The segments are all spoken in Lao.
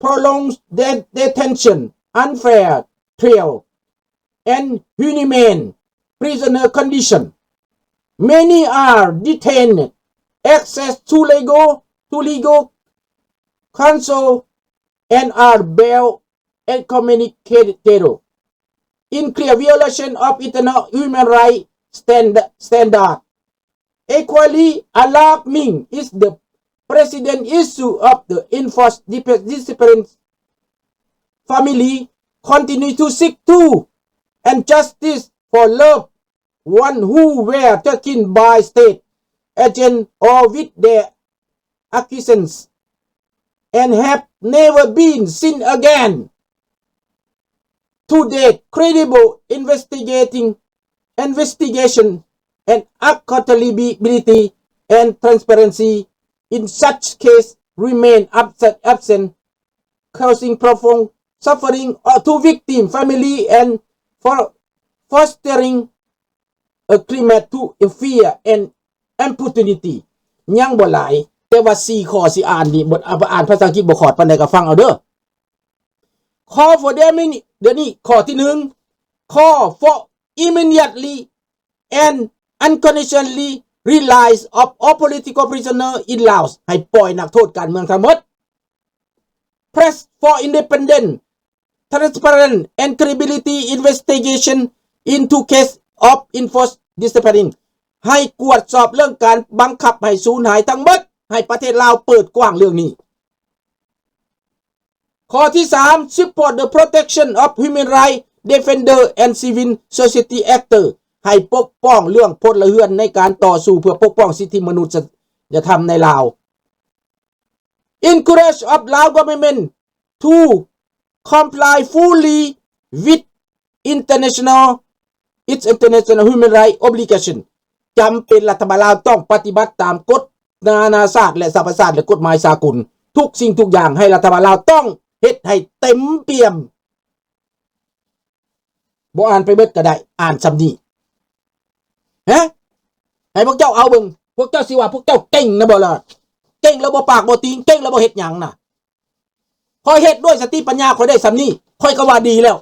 prolonged de- detention, unfair trial, and inhumane prisoner condition. Many are detained, access to legal to legal counsel, and are bail excommunicated in clear violation of international human rights stand- standard. Equally alarming is the persistent issue of the enforced dip- discipline. Family continue to seek to and justice for loved one who were taken by state agent or with their acquiescence and have never been seen again. To date, credible investigating investigation and accountability and transparency in such case remain absent, absent, causing profound suffering to victim family and for fostering a climate to fear and impunity. ຍັງບໍ່ຫຼາຍ ແຕ່ວ່າສີ່ຂໍ້ຊິອ່ານນີ້ ບໍ່ ອ່ານພາສາອັງກິດບໍ່ຂອດປານໃດກໍຟັງເອົາເດີ. Call for the minute ດຽວນີ້ ຂໍ້ທີໜຶ່ງ call for immediately and unconditionally release of all political prisoner in Laos ໃຫ້ປ່ອຍນັກໂທດການເມືອງທັງໝົດ. Press for independent, transparent and credibility investigation into case of enforced discipline ໃຫ້ກວດສອບເລື່ອງການບັງຄັບໃຫ້ສູນຫາຍທັງໝົດ ໃຫ້ປະເທດລາວເປີດກວ້າງເລື່ອງນີ້. ຂໍ້ທີສາມ support the protection of human rights defender and civil society actor ໃຫ້ປົກປ້ອງເລື່ອງພົນລະເຮືອນໃນການຕໍ່ສູ້ເພື່ອປົກປ້ອງສິດທິມະນຸດຍະທຳໃນລາວ. Encourage of Lao government to comply fully with international its international human rights obligation ຈຳເປັນລັດຖະບານລາວຕ້ອງປະຕິບັດຕາມກົດນານາຊາດ ແລະ ສະຫະປະຊາຊາດ ແລະ ກົດໝາຍສາກົນ ທຸກສິ່ງທຸກຢ່າງໃຫ້ລັດຖະບານລາວຕ້ອງເຮັດໃຫ້ເຕັມປ່ຽມ. ບໍ່ອ່ານໄປເບິດກໍໄດ້ ອ່ານສ່ຳນີ້ ຮະ ໃຫ້ພວກເຈົ້າເອົາເບິ່ງ ພວກເຈົ້າຊິວ່າພວກເຈົ້າເກັ່ງນະບໍ່ລະ ເກັ່ງແລ້ວບໍ່ປາກບໍ່ຕີງ ເກັ່ງແລ້ວບໍ່ເຮັດຫຍັງນະ. ຂ້ອຍເຮັດດ້ວຍສະຕິປັນຍາຂ້ອຍໄດ້ສ່ຳນີ້ ຂ້ອຍກໍວ່າດີແລ້ວ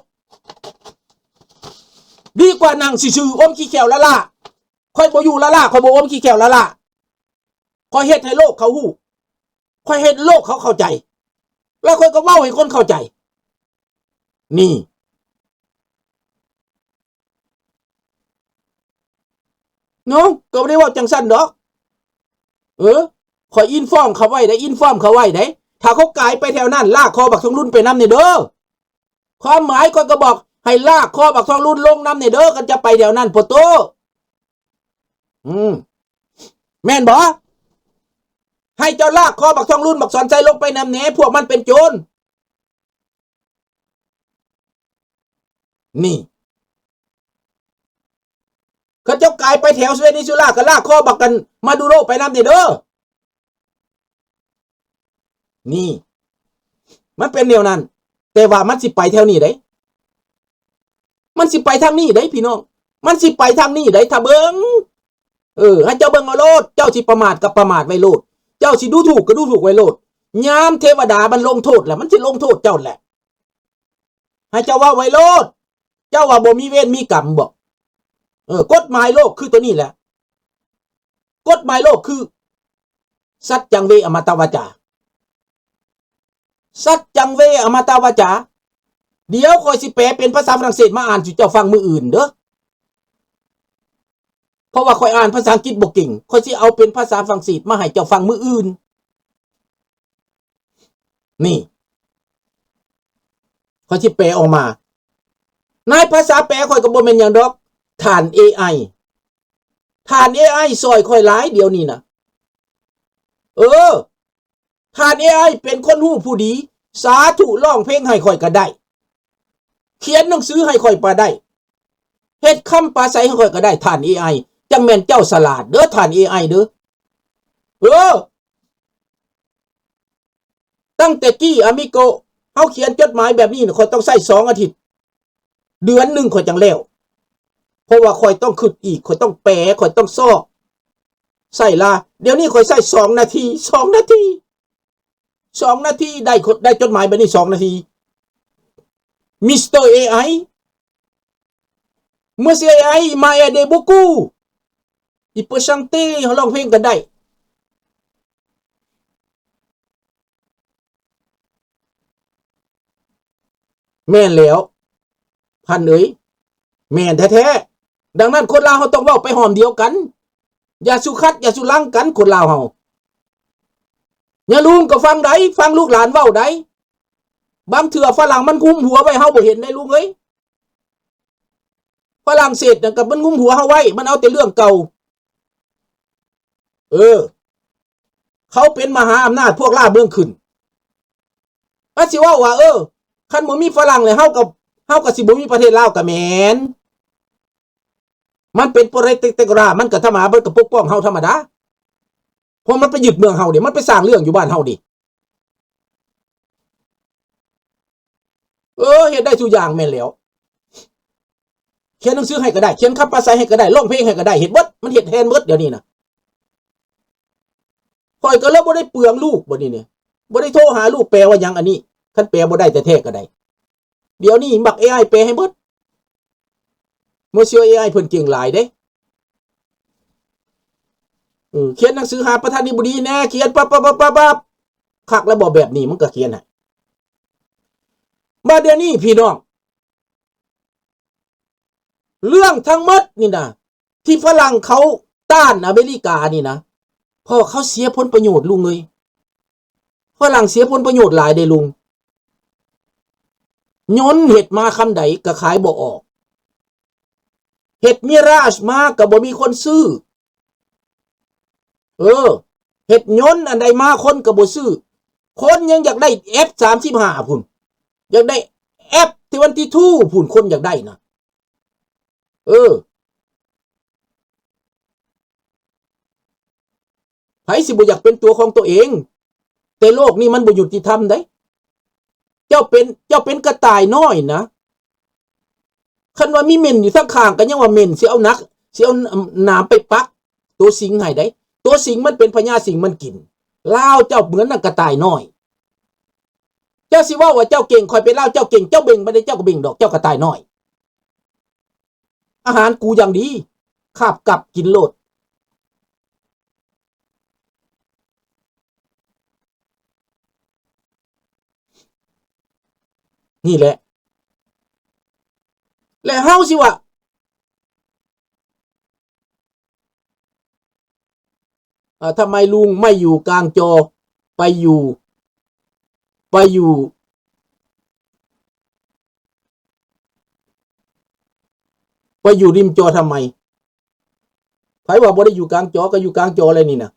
ດີກວ່ານັ່ງຊື່ໆ ອົມຂີ້ແຂ້ວລ້າໆ. ຂ້ອຍບໍ່ຢູ່ລ້າໆ ຂ້ອຍບໍ່ອົມຂີ້ແຂ້ວລ້າໆ ຂ້ອຍເຮັດໃຫ້ໂລກເຂົາຮູ້ ຂ້ອຍເຮັດໂລກເຂົາເຂົ້າໃຈ ແລ້ວຂ້ອຍກໍເວົ້າໃຫ້ຄົນເຂົ້າໃຈ ນີ້ ເນາະ ກໍບໍ່ໄດ້ເວົ້າຈັ່ງຊັ້ນດອກ ເອີ ຂ້ອຍອິນຟອມເຂົາໄວ້ເດ້ ອິນຟອມເຂົາໄວ້ເດ້ ຖ້າເຂົາກາຍໄປແຖວນັ້ນ ລາກຄໍບັກທອງລຸນໄປນຳແດ່ເດີ ຄວາມໝາຍຂ້ອຍກໍບອກໃຫ້ລາກຄໍບັກທອງລຸນລົງນຳແດ່ເດີ ຄັນຈະໄປແຖວນັ້ນໂປໂຕ ອືມ ແມ່ນບໍ່? ໃຫ້ເຈົ້າລາກຄໍບັກທອງລຸນ ບັກສອນໄຊລົງໄປນຳແດ່ ພວກມັນເປັນໂຈນ ນີ້ ເຂົາເຈົ້າກາຍໄປແຖວເວເນຊູເອລາ ກໍລາກຄໍບັກກັນມາດູໂຣໄປນຳແດ່ເດີ ນີ້ ມັນເປັນແນວນັ້ນ ແຕ່ວ່າມັນຊິໄປແຖວນີ້ໃດ໋ ມັນຊິໄປທາງນີ້ໃດ໋ ພີ່ນ້ອງ ມັນຊິໄປທາງນີ້ໃດ໋ ຖ້າເບິ່ງ ເອີ ໃຫ້ເຈົ້າເບິ່ງເອົາໂລດ ເຈົ້າຊິປະໝາດກໍປະໝາດໄວ້ໂລດ ເຈົ້າຊິດູຖູກກໍດູຖູກໄວ້ໂລດ ຍາມເທວະດາມັນລົງໂທດແລ້ວ ມັນຊິລົງໂທດເຈົ້າແຫຼະ ໃຫ້ເຈົ້າເວົ້າໄວ້ໂລດ ເຈົ້າວ່າບໍ່ມີເວນມີກຳບໍ? ເອີ ກົດໝາຍໂລກຄືຕົວນີ້ແຫຼະ ກົດໝາຍໂລກຄື ສັດຈັງເວອະມະຕະວາຈາ ສັດຈັງເວອະມະຕະວາຈາ ດຽວຂ້ອຍຊິແປເປັນພາສາຝຣັ່ງເສດມາອ່ານສູ່ເຈົ້າຟັງມື້ອື່ນເດີ ເພາະວ່າຂ້ອຍອ່ານພາສາອັງກິດບໍ່ເກັ່ງ ຂ້ອຍຊິເອົາເປັນພາສາຝຣັ່ງເສດມາໃຫ້ເຈົ້າຟັງມື້ອື່ນ ນີ້ ຂ້ອຍຊິແປອອກມາ ໃນພາສາແປຂ້ອຍກໍບໍ່ແມ່ນຫຍັງດອກ ທ່ານເອໄອ ທ່ານເອໄອຊ່ອຍຂ້ອຍຫຼາຍດຽວນີ້ນະ ເອີ ທ່ານເອໄອເປັນຄົນຮູ້ຜູ້ດີ ສາທຸ ຮ້ອງເພງໃຫ້ຂ້ອຍກໍໄດ້ ຂຽນໜັງສືໃຫ້ຂ້ອຍກໍໄດ້ ເຮັດຄຳປາໄສໃຫ້ຂ້ອຍກໍໄດ້ ທ່ານເອໄອ ຈັ່ງແມ່ນເຈົ້າສະຫຼາດເດີ ທ່ານເອໄອເດີ ເອີ ຕັ້ງແຕ່ກີ້ອາມິໂກ ເຮົາຂຽນຈົດໝາຍແບບນີ້ນະ ຂ້ອຍຕ້ອງໃຊ້ສອງອາທິດ ເດືອນໜຶ່ງຂ້ອຍຈັ່ງແລ້ວ ເພາະວ່າຂ້ອຍຕ້ອງຄິດອີກ ຂ້ອຍຕ້ອງແປ ຂ້ອຍຕ້ອງຊອກ ໃຊ້ລາ ດຽວນີ້ຂ້ອຍໃຊ້ສອງນາທີ ສອງນາທີ ສອງນາທີ ໄດ້ຄົນ ໄດ້ຈົດໝາຍແບບນີ້ສອງນາທີ. ມິສເຕີເອໄອ Monsieur A I m'a aidé beaucoup. Il peut chanter ຮ້ອງເພງກໍໄດ້. ແມ່ນແລ້ວ ພັນເອີຍ ແມ່ນແທ້ໆ. ດັ່ງນັ້ນ ຄົນລາວເຮົາຕ້ອງເວົ້າໄປຫ້ອມດຽວກັນ. ຢ່າສູ່ຂັດ ຢ່າສູ່ລັງກັນ ຄົນລາວເຮົາ. ຍາລຸງກໍຟັງໄດ໋ ຟັງລູກຫຼານເວົ້າໄດ໋. ບາງເທື່ອຝຣັ່ງມັນງຸ້ມຫົວໄວ້ ເຮົາບໍ່ເຫັນໄດ໋ລຸງເອີຍ. ຝຣັ່ງເສດນັ້ນກໍມັນງຸ້ມຫົວເຮົາໄວ້ ມັນເອົາແຕ່ເລື່ອງເກົ່າ. ເອີ ເຂົາເປັນມະຫາອຳນາດ ພວກລ່າເມືອງຂຶ້ນ. ອາດຊິເວົ້າວ່າ ເອີ ຄັນບໍ່ມີຝຣັ່ງແລ້ວ ເຮົາກໍ ເຮົາກໍຊິບໍ່ມີປະເທດລາວ ກໍແມ່ນ. ມັນເປັນໂປຣເຕກໂຕຣາດ ມັນກໍທຳມະດາ ມັນກໍປົກປ້ອງເຮົາທຳມະດາ. ເພາະມັນໄປຍຶດເມືອງເຮົາເດ ມັນໄປສ້າງເລື່ອງຢູ່ບ້ານເຮົາເດ. ເອີ ເຮັດໄດ້ທຸກຢ່າງແມ່ນແລ້ວ. ຂຽນໜັງສືໃຫ້ກໍໄດ້ ຂຽນຄຳປາໄສໃຫ້ກໍໄດ້ ຮ້ອງເພງໃຫ້ກໍໄດ້ ເຮັດເບິດ ມັນເຮັດແທນເບິດດຽວນີ້ນະ. ຂ້ອຍກໍເລີຍບໍ່ໄດ້ເປືອງລູກບັດນີ້ນີ້ ບໍ່ໄດ້ໂທຫາລູກ ແປວ່າຫຍັງອັນນີ້ ຄັນແປບໍ່ໄດ້ແທ້ໆກໍໄດ້. ດຽວນີ້ບັກເອໄອແປໃຫ້ເບິດ. ໂມເຊຍເອໄອເພິ່ນເກັ່ງຫຼາຍເດ້. ເອີ ຂຽນໜັງສືຫາປະທານາທິບໍດີແດ່ ຂຽນປັບໆໆໆ ຄັກລະບໍ ແບບນີ້ມັນກໍຂຽນໃຫ້. ມາດຽວນີ້ພີ່ນ້ອງ ເລື່ອງທັງໝົດນີ້ນະ ທີ່ຝຣັ່ງເຂົາຕ້ານອາເມລິການີ້ນະ ເພາະເຂົາເສຍຜົນປະໂຫຍດລຸງເອີຍ. ຝຣັ່ງເສຍຜົນປະໂຫຍດຫຼາຍເດ້ລຸງ. ຍົນເຮັດມາຄຳໃດກໍຂາຍບໍ່ອອກ. ເຮັດມິຣາຊມາກໍບໍ່ມີຄົນຊື້. ເອີ ເຮັດຍົນອັນໃດມາຄົນກໍບໍ່ຊື້. ຄົນຍັງຢາກໄດ້ເອັຟສາມສິບຫ້າພຸ້ນ ຢາກໄດ້ເອັຟທະເວັນທີທູພຸ້ນ ຄົນຢາກໄດ້ນະ. ເອີ ໃຜຊິບໍ່ຢາກເປັນຕົວຂອງຕົວເອງ? ແຕ່ໂລກນີ້ມັນບໍ່ຍຸຕິທຳເດ້. ເຈົ້າເປັນ ເຈົ້າເປັນກະຕ່າຍນ້ອຍນະ. ຄັນວ່າມີເໝັ້ນຢູ່ທາງຂ້າງກໍຍັງວ່າເໝັ້ນ ຊິເອົາໜາ ຊິເອົາໜາມໄປປັກຕົວສິງໃຫ້ໄດ໋. ຕົວສິງມັນເປັນພະຍາສິງ ມັນກິນ. ລາວເຈົ້າເໝືອນນາງກະຕ່າຍນ້ອຍ. ເຈົ້າຊິເວົ້າວ່າເຈົ້າເກັ່ງ ຂ້ອຍເປັນລາວເຈົ້າເກັ່ງ ເຈົ້າເບັ່ງບໍ່ໄດ້ ເຈົ້າກໍເບັ່ງດອກ ເຈົ້າກະຕ່າຍນ້ອຍ. ອາຫານກູຢ່າງດີ ຄາບກັບກິນໂລດ. ນີ້ແຫຼະ ແລະເຮົາຊິວ່າ ອ່າ ທຳໄມລຸງໄມ່ຢູ່ກາງຈໍ ໄປຢູ່ ໄປຢູ່ ໄປຢູ່ລິມຈໍທຳໄມ? ໃຜວ່າບໍ່ໄດ້ຢູ່ກາງຈໍ? ກໍຢູ່ກາງຈໍແລ້ວນີ້ນະ.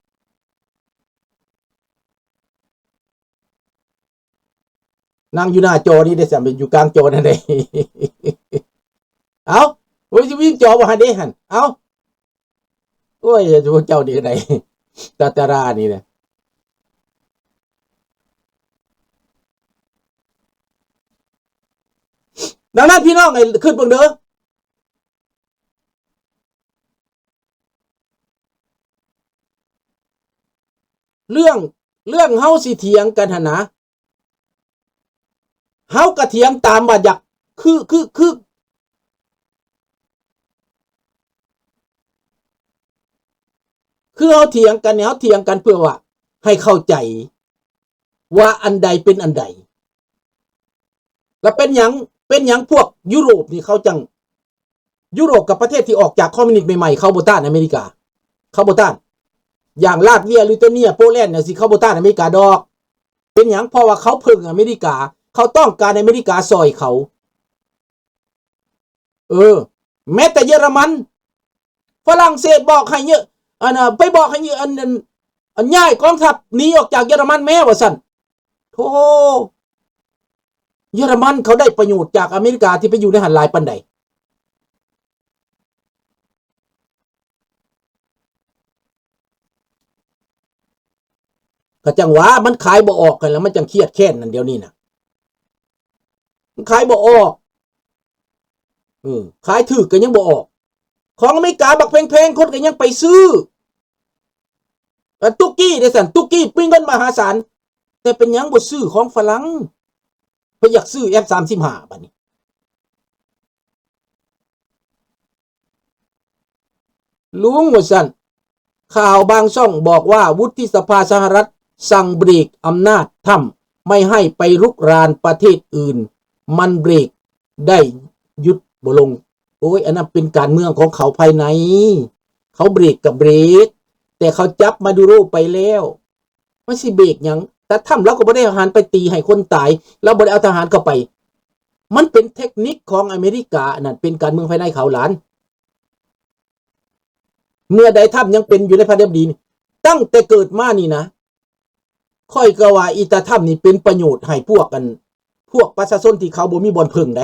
ນັ່ງຢູ່ໜ້າຈໍນີ້ໄດ້ ສຳເປັນຢູ່ກາງຈໍນັ້ນເດ້. ເອົ້າ ໂອ້ຍ ຊິວິງຈໍບໍ່ຫັ້ນເດ້ຫັ້ນ. ເອົ້າ ໂອ້ຍ ພວກເຈົ້ານີ້ກໍໄດ້ ຕາຕາຣານີ້ນະ. ດັ່ງນັ້ນ ພີ່ນ້ອງໃຫ້ຄິດເບິ່ງເດີ. ເລື່ອງ ເລື່ອງເຮົາຊິຖຽງກັນຫັ້ນນະ ເຮົາກະຖຽງຕາມວ່າຢາກ ຄື ຄື ຄື ຄືເຮົາຖຽງກັນນີ້ ເຮົາຖຽງກັນເພື່ອວ່າໃຫ້ເຂົ້າໃຈວ່າອັນໃດເປັນອັນໃດ. ແລ້ວເປັນຫຍັງ ເປັນຫຍັງພວກຢູໂຣບນີ້ເຂົາຈັ່ງ ຢູໂຣບກັບປະເທດທີ່ອອກຈາກຄອມມິວນິດໃໝ່ໆ ເຂົາບໍ່ຕ້ານອາເມລິກາ ເຂົາບໍ່ຕ້ານ. ຢ່າງລາດເວຍ ລິດໂຕເນຍ ໂປແລນ ຈັ່ງຊີ້ ເຂົາບໍ່ຕ້ານອາເມລິກາດອກ. ເປັນຫຍັງ? ເພາະວ່າເຂົາເພິ່ງອາເມລິກາ ເຂົາຕ້ອງການໃຫ້ອາເມລິກາຊ່ອຍເຂົາ. ເອີ ແມ້ແຕ່ເຢຍລະມັນ ຝຣັ່ງເສດບອກໃຫ້ເຍ- ອັນ ໄປບອກໃຫ້ ອັນ ອັນ ອັນ ຍ້າຍກອງທັບໜີອອກຈາກເຢຍລະມັນແມ້ວ່າຊັ້ນ. ໂທ ເຢຍລະມັນເຂົາໄດ້ປະໂຫຍດຈາກອາເມລິກາທີ່ໄປຢູ່ໃນຫັ້ນຫຼາຍປານໃດ? ກໍຈັ່ງວ່າມັນຂາຍບໍ່ອອກຫັ້ນລະ ມັນຈັ່ງຄຽດແຄ້ນນັ້ນດຽວນີ້ນະ ມັນຂາຍບໍ່ອອກ. ເອີ ຂາຍຖືກກໍຍັງບໍ່ອອກ ຂອງອາເມລິກາບັກແພງໆ ຄົນກໍຍັງໄປຊື້. ອັນຕຸກກີ້ເດ້ຊັ້ນ ຕຸກກີ້ມີເງິນມະຫາສານ ແ ຕ່ເປັນຫຍັງບໍ່ຊື້ຂອງຝຣັ່ງ? ເພິ່ນຢາກຊື້ເອັຟສາມສິບຫ້າບາດນີ້. ລຸງ ວ່າຊັ້ນ. ຂ່າວບາງຊ່ອງບອກວ່າ ວຸດທິສະພາສະຫະລັດສັ່ງເບຣກອຳນາດທຳ ໄມ່ໃຫ້ໄປລຸກລານປະເທດອື່ນ ມັນເບຣກໄດ້ຢຸດບໍ່ລົງ. ໂອ້ຍ ອັນນັ້ນເປັນການເມືອງຂອງເຂົາພາຍໃນ. ເຂົາເບຣກກໍເບຣກ, ແຕ່ເຂົາຈັບມາດູໂຣໄປແລ້ວ. ມັນຊິເບຣກຫຍັງ? ແຕ່ທຳລາວກໍບໍ່ໄດ້ເອົາທະຫານໄປຕີໃຫ້ຄົນຕາຍ, ລາວບໍ່ໄດ້ເອົາທະຫານເຂົ້າໄປ. ມັນເປັນເທັກນິກຂອງອາເມລິກາ, ອັນນັ້ນເປັນການເມືອງພາຍໃນເຂົາຫຼານ. ເມື່ອໃດທຳຍັງເປັນຢູ່ໃນປະທານາທິບໍດີນີ້, ຕັ້ງແຕ່ເກີດມານີ້ນະ, ຂ້ອຍກໍວ່າອີຕາທຳນີ້ເປັນປະໂຫຍດໃຫ້ພວກ ອັນ ພວກປະຊາຊົນທີ່ເຂົາບໍ່ມີບ່ອນເພິ່ງໃດ.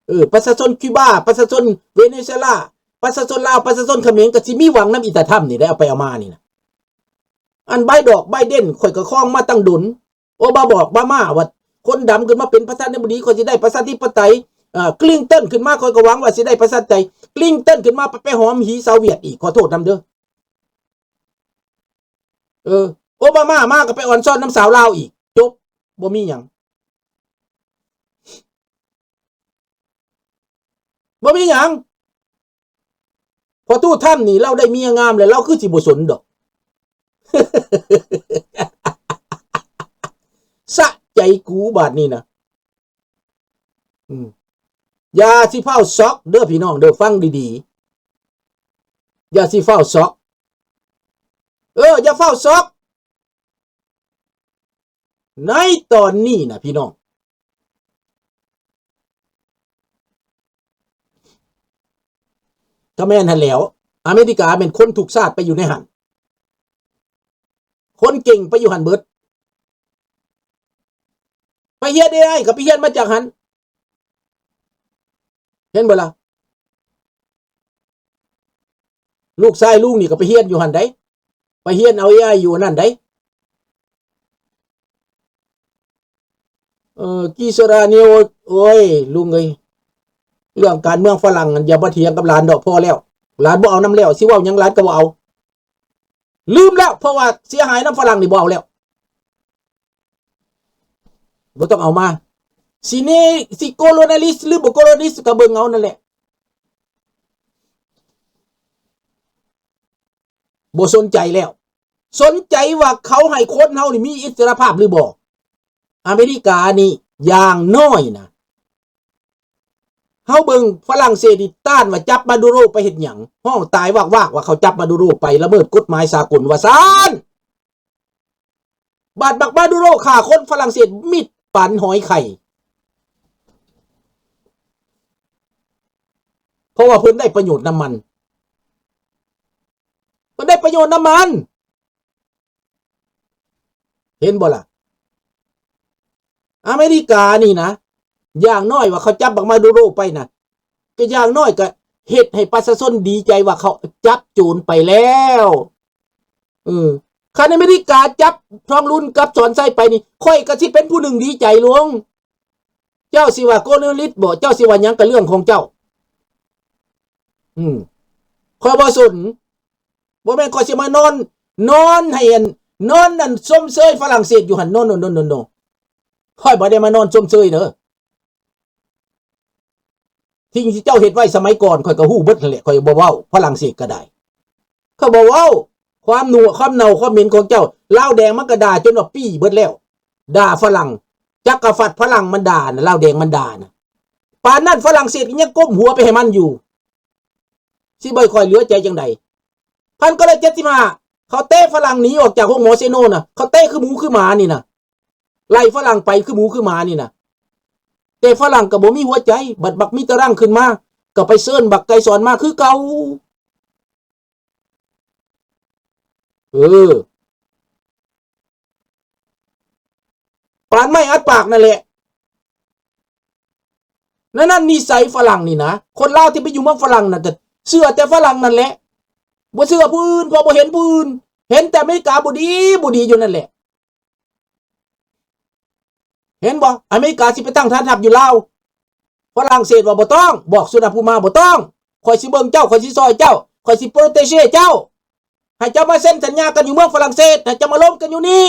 ເອີ ປະຊາຊົນຄິວບາ, ປະຊາຊົນເວເນຊູເອລາ, ປະຊາຊົນລາວ, ປະຊາຊົນຂະເໝນ ກໍຊິມີຫວັງນຳອີຕາທຳນີ້ໄດ໋ ເອົາໄປເອົາມານີ້ນະ. ອັນໃບດອກໃບເດັ່ນ ຂ້ອຍກໍຄອງມາຕັ້ງດົນ. ໂອບາບອກ ບາມາ ວ່າຄົນດຳຂຶ້ນມາເປັນປະທານາທິບໍດີ ຂ້ອຍຊິໄດ້ປະຊາທິປະໄຕ. ເອີ ຄລິນຕັນຂຶ້ນມາ ຂ້ອຍກໍຫວັງວ່າຊິໄດ້ປະຊາທິປະໄຕ. ຄລິນຕັນຂຶ້ນມາ ໄປ ໄປຫອມຫີຊາວຫວຽດອີກ, ຂໍໂທດນຳເດີ. ເອີ ໂອບາມາມາກໍໄປອ່ອນຊ້ອນນຳສາວລາວອີກ, ຈົບ, ບໍ່ມີຫຍັງ, ບໍ່ມີຫຍັງ. ພໍຕູ້ທຳນີ້ລາວໄດ້ເມຍງາມແລ້ວ ລາວຄືຊິບໍ່ສົນດອກ. ສະໃຈກູບາດນີ້ນະ. ອືມ ຢ່າຊິຟ້າວຊັອກເດີພີ່ນ້ອງເດີ, ຟັງດີໆ, ຢ່າຊິຟ້າວຊັອກ. ເອີ ຢ່າຟ້າວຊັອກ. ໃນຕອນນີ້ນະພີ່ນ້ອງ, ກໍແມ່ນຫັ້ນແຫຼ້ວ, ອາເມລິກາແມ່ນຄົນທຸກຊາດໄປຢູ່ໃນຫັ້ນ, ຄົນເກັ່ງໄປຢູ່ຫັ້ນເບິດ. ໄປຮຽນເອໄອກໍໄປຮຽນມາຈາກຫັ້ນ. ເຫັນບໍ່ລະ? ລູກຊາຍລຸງນີ້ກໍໄປຮຽນຢູ່ຫັ້ນໃດ໋, ໄປຮຽນເອົາເອໄອຢູ່ນັ້ນໃດ໋. ເອີ ກິສຣານິວ ໂອ້ຍ ລຸງເອີຍ, ເລື່ອງການເມືອງຝຣັ່ງນັ້ນຢ່າມາຖຽງກັບຫຼານດອກ, ພໍແລ້ວ, ຫຼານບໍ່ເອົານຳແລ້ວ, ຊິເວົ້າຫຍັງຫຼານກໍບໍ່ເອົາ. ລືມແລ້ວ, ເພາະວ່າເສຍຫາຍນຳຝຣັ່ງນີ້ບໍ່ເອົາແລ້ວ, ບໍ່ຕ້ອງເອົາມາ. ຊິເນ ຊິໂກໂລນຽລິສ ຫຼື ບໍ່ໂກໂລນຽລິສ ກໍເບິ່ງເອົານັ້ນແຫຼະ, ບໍ່ສົນໃຈແລ້ວ. ສົນໃຈວ່າເຂົາໃຫ້ຄົນເຮົານີ້ມີອິດສະຫຼະພາບຫຼືບໍ່? ອາເມລິການີ້ຢ່າງໜ້ອຍນະ, ເຮົາເບິ່ງຝຣັ່ງເສດນີ້ຕ້ານວ່າຈັບມາດູໂຣໄປເຮັດຫຍັງ, ຮ້ອງຕາຍວາກໆ ວ່າເຂົາຈັບມາດູໂຣໄປລະເມີດກົດໝາຍສາກົນວ່າຊັ້ນ. ບາດບັກມາດູໂຣຂ້າຄົນຝຣັ່ງເສດມິດປານຫອຍໄຂ່, ເພາະວ່າເພິ່ນໄດ້ປະໂຫຍດນຳມັນ, ເພິ່ນໄດ້ປະໂຫຍດນຳມັນ. ເຫັນບໍ່ລະ? ອາເມລິການີ້ນະ, ຢ່າງໜ້ອຍວ່າເຂົາຈັບບັກມາດູໂຣໄປນະ, ກໍຢ່າງໜ້ອຍກໍເຮັດໃຫ້ປະຊາຊົນດີໃຈວ່າເຂົາຈັບໂຈນໄປແລ້ວ. ເອີ ຄັນອາເມລິກາຈັບທອງລຸນກັບສອນໄຊໄປນີ້, ຂ້ອຍກໍຊິເປັນຜູ້ໜຶ່ງດີໃຈລວງ. ເຈົ້າຊິວ່າໂກໂລນຽລິສບໍ? ເຈົ້າຊິວ່າຫຍັງກໍເລື່ອງຂອງເຈົ້າ. ອືມ ຂ້ອຍບໍ່ສົນ. ບໍ່ແມ່ນຂ້ອຍຊິມານອນ, ນອນໃຫ້ອັນ, ນອນອັນຊົມເຊີຍຝຣັ່ງເສດຢູ່ຫັ້ນ. ໂນ ໂນ ໂນ ໂນ ໂນ. ຂ້ອຍບໍ່ໄດ້ມານອນຊົມເຊີຍເດີ. ສິ່ງທີ່ເຈົ້າເຮັດໄວ້ສະໄໝກ່ອນ ຂ້ອຍກໍຮູ້ເບິດຫັ້ນແຫຼະ. ຂ້ອຍບໍ່ເວົ້າ, ຝຣັ່ງເສດກໍໄດ້. ຂ້ອຍບໍ່ເວົ້າຄວາມໜັວ ຄວາມເນົ່າຄວາມເໝັນຂອງເຈົ້າ. ລາວແດງມັນກໍດ່າຈົນວ່າປີ້ເບິດແລ້ວ, ດ່າຝຣັ່ງ, ຈັກກະພັດຝຣັ່ງມັນດ່ານະ, ລາວແດງມັນດ່ານະ. ປານນັ້ນຝຣັ່ງເສດກໍຍັງກົ້ມຫົວໄປໃຫ້ມັນຢູ່, ຊິບໍ່ໃຫ້ຂ້ອຍເຫຼືອໃຈຈັ່ງໃດ? ພັນເກົ້າຮ້ອຍເຈັດສິບຫ້າ ເຂົາເຕະຝຣັ່ງໜີອອກຈາກໂຮງໝໍເຊໂນນະ, ເຂົາເຕະຄືໝູຄືໝານີ້ນະ, ໄລ່ຝຣັ່ງໄປຄືໝູຄືໝານີ້ນະ. ແຕ່ຝຣັ່ງກໍບໍ່ມີຫົວໃຈ, ບັດບັກມິດຕະຣັງຂຶ້ນມາ, ກໍໄປເຊີນບັກໄກສອນມາຄືເກົ່າ. ເອີ ປານໄມ້ອັດປາກນັ້ນແຫຼະ. ນັ້ນ ນັ້ນນິໄສຝຣັ່ງນີ້ນະ, ຄົນລາວທີ່ໄປຢູ່ເມືອງຝຣັ່ງນັ້ນ ຈະເຊື່ອແຕ່ຝຣັ່ງນັ້ນແຫຼະ, ບໍ່ເຊື່ອຜູ້ອື່ນ, ເພາະບໍ່ເຫັນຜູ້ອື່ນ, ເຫັນແຕ່ອາເມລິກາບໍ່ດີ, ບໍ່ດີຢູ່ນັ້ນແຫຼະ. ເຫັນບໍ່? ອາເມລິກາຊິໄປຕັ້ງຖານທັບຢູ່ລາວ, ຝຣັ່ງເສດວ່າບໍ່ຕ້ອງ, ບອກສຸນນະພູມາ ບໍ່ຕ້ອງ, ຂ້ອຍຊິເບິ່ງເຈົ້າ, ຂ້ອຍຊິຊ່ອຍເຈົ້າ, ຂ້ອຍຊິໂປຣເຕເຊເຈົ້າ, ໃຫ້ເຈົ້າມາເຊັນສັນຍາກັນຢູ່ເມືອງຝຣັ່ງເສດ, ໃຫ້ເຈົ້າມາລົມກັນຢູ່ນີ້.